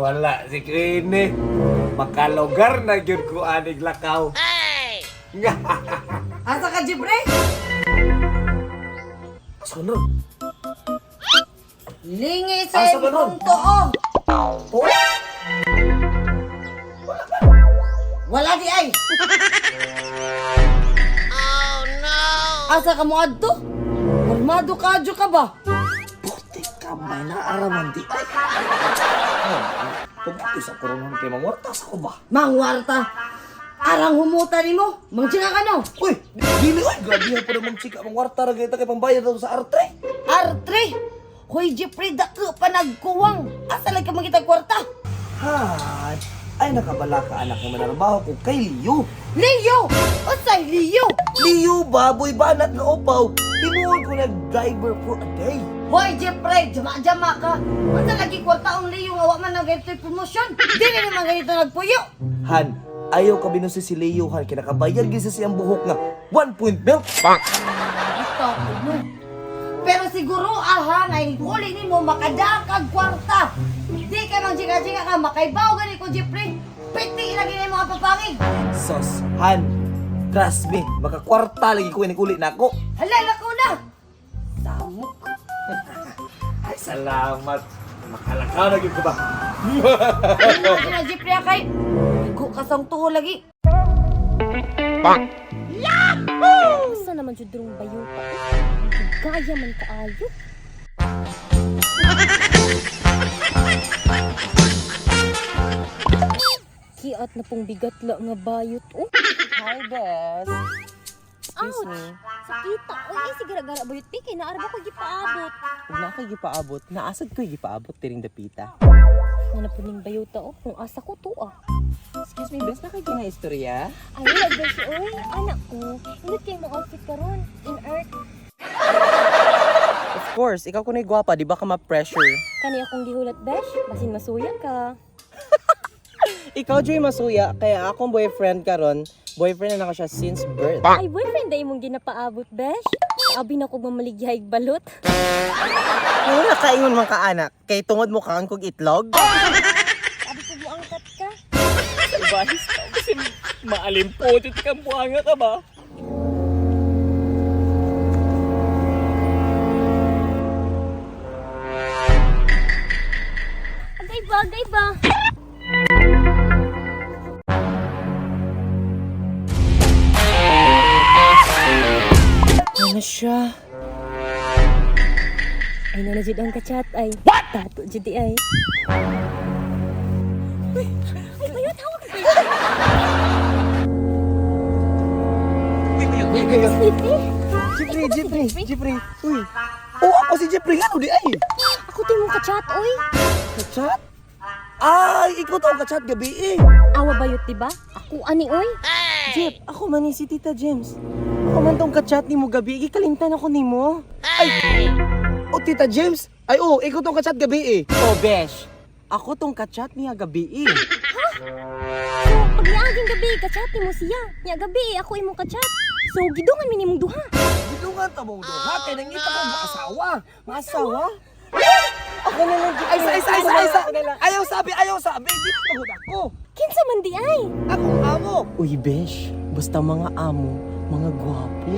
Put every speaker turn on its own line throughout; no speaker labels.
Wala si Queenie. Makalugar na gyud ko anig lakaw.
Asa ka, Jeffrey?
Sunod.
Lingi sa
Asa ba nun?
imong tuo.
Oh,
Wala di ay. Oh no. Asa ka mo adto? Pormado ka adyo ka ba?
Puti ka may naaraman di ay. Pagkati sa koronang kay mangwarta sa ko ba?
Mangwarta. Arang humuta nimo. Mangtsinga ka no.
Uy, dili oy, grabe pa namang chika mangwarta ra gyud ta kay pambayad daw sa R3.
R3. Hoy Jeffrey, dako pa nagkuwang. Asa lang ka mangitag kwarta?
Han, ay nakabala ka anak nga manarbaho ko kay Leo.
Leo! Unsay Leo?
Leo baboy banat nga upaw. Himuon ko nag driver for a day.
Hoy Jeffrey, jama-jama ka. Unsa lagi kwarta ang Leo nga wa man na ganito promotion? Dili naman ganito nagpuyo.
Han, ayaw ka binusi si Leo han kinakabayad gyud sa siyang buhok nga 1 point milk.
Ito, no. Pero siguro aha nga uli nimo makadakag kwarta. Di kay mang chika-chika ka makaibaw gani ko Jeffrey. Piti lagi nimo ang papangig.
Sos, Han, trust me, makakwarta lagi ko inig uli na ako.
Hala lakaw na. Samok.
Ay, salamat. Makalakaw na gyud ko ba?
Ano na Jeffrey kay Igo ka sang tuo lagi.
Asa naman jud durong bayuta eh. Gaya man kaayo. Kiat na pong bigat la nga bayot oh.
Hi, Bes. Excuse
Ouch!
me.
Sakita. Oy, ay sige gara bayot piki na arba ko gipaabot.
Huwag na ako gipaabot. Naasad ko gipaabot tiring dapita.
Nga na po ning bayuta oh, kung asa ko to ah.
Excuse me, Bes. Nakay gina-istorya?
Ay, wala besh oy, anak ko. Ingat kay mong outfit karon in earth.
Of course. Ikaw kuna'y gwapa. Di ba ka ma-pressure?
Kani akong gihulat besh, basin masuya ka.
Ikaw, Joy Masuya. Kaya akong boyfriend karon, boyfriend na nako siya since birth.
Ay, boyfriend ay imong ginapaabot besh. Abi na ko mamaligya balot.
Kung nakaingon man ka, anak, kay tungod mo kaan kog itlog?
Abi ko moangkat ka.
Salbahis ka. Kasi maalimpot kang buhanga ka ba?
Agay ba, agay ba?
Ano siya?
Ay, na jud ang kachat ay. What? Tato jud di ay. Ay, bayot hawak ka. Sleepy?
Jeffrey, Jeffrey, Jeffrey. Uy,
Oh, ako si Jeffrey ano di ay?
Ako to imong kachat oy.
Kachat? Ay, ikaw to ang kachat gabi eh.
Awa bayot di ba? Ako ani oy.
Jeff, ako man ni si Tita James. Ako man tong kachat ni mo gabi. Gikalimtan ako ni mo.
Oh, Tita James. Ay, oh, ikaw tong kachat gabi eh.
Oh, Besh. Ako tong kachat niya gabi eh.
So, pag niaging gabi, kachat nimo siya. Nya gabi, ako imong kachat. So, gidungan mi nimong duha.
Gidungan ta mong duha kay nangita ko maasawa.
Maasawa? Ako na lang,
Ay, sa, ay, sa, ay, sa, ay, sa.
Ako na lang.
Ayaw sabi, ayaw sabi. Di ba magud ako?
Kinsa man di ay?
Akong amo.
Uy, Besh. Basta mga amo, mga gwapo.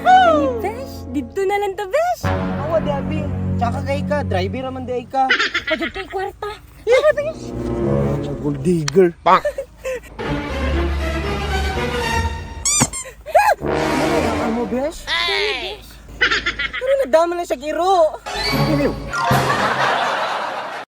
Kani besh, didto na lang ta besh.
Awa, di abi. Tsaka kay ka, driver raman di ay ka.
Pajud kay kwarta. Tara besh.
Gold digger.
Ano ang amo, Besh? Pero nadama na siya giro.
Ano?